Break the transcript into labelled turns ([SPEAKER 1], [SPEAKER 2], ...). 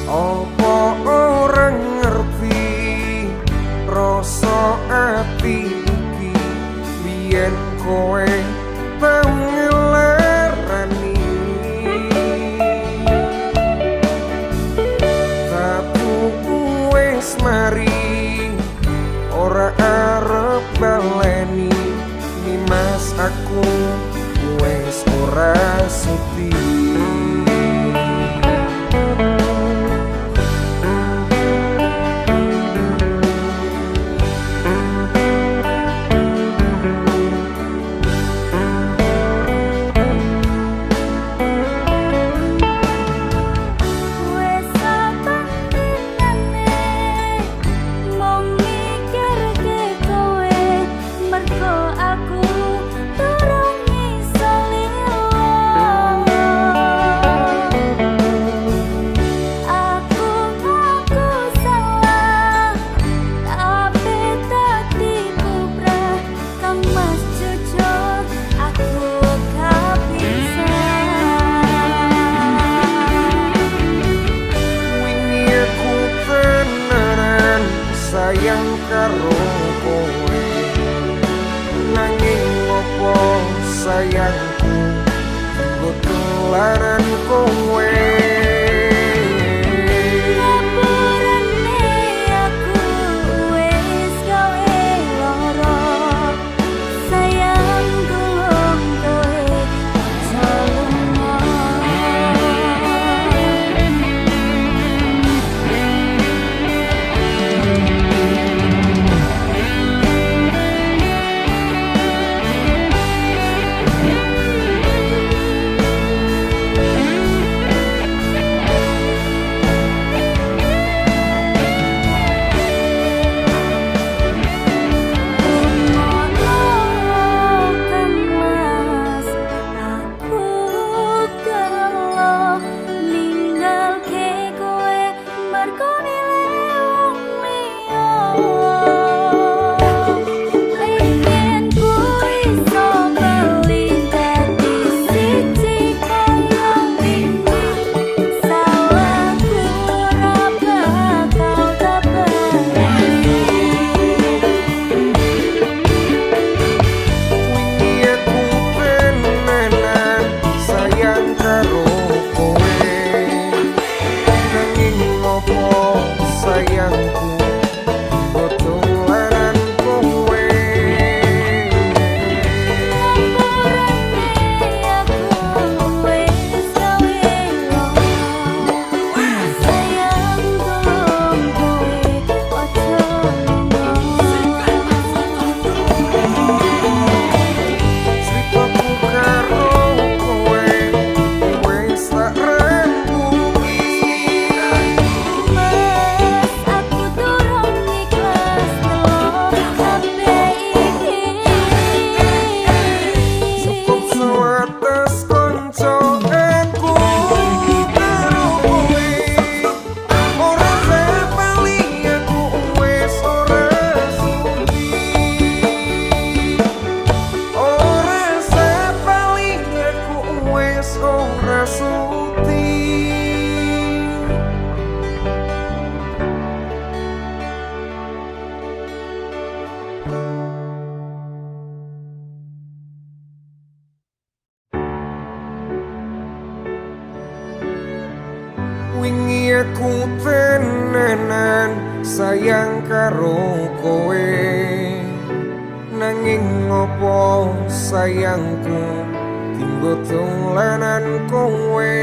[SPEAKER 1] Opo ora ngerti rasa ati iki, biyen kowe tau ngelarani. Tatuku wis mari ora arep baleni, nimas aku wis ora sudi. Sayang karo kowe, nanging opo sayangku nggo tularan kowe.
[SPEAKER 2] Ngapurane aku wis gawe lara, sayang tulung kowe aja lunga.
[SPEAKER 1] Sayangku nggo tularan kowe.
[SPEAKER 2] Ngapurane aku wis gawe lara, sayang tulung kowe aja lunga.
[SPEAKER 1] Critaku karo kowe wis tak rembuki.
[SPEAKER 2] Mas, aku durung ikhlas nelo kabeh iki.
[SPEAKER 1] Cukup sewates kanca aku karo kowe, ora sepali aku wis ora sudi. Ora sepali aku wis ora sudi. Wingi aku tenanan sayang karo kowe, nanging opo sayangku dinggo tulanan kowe.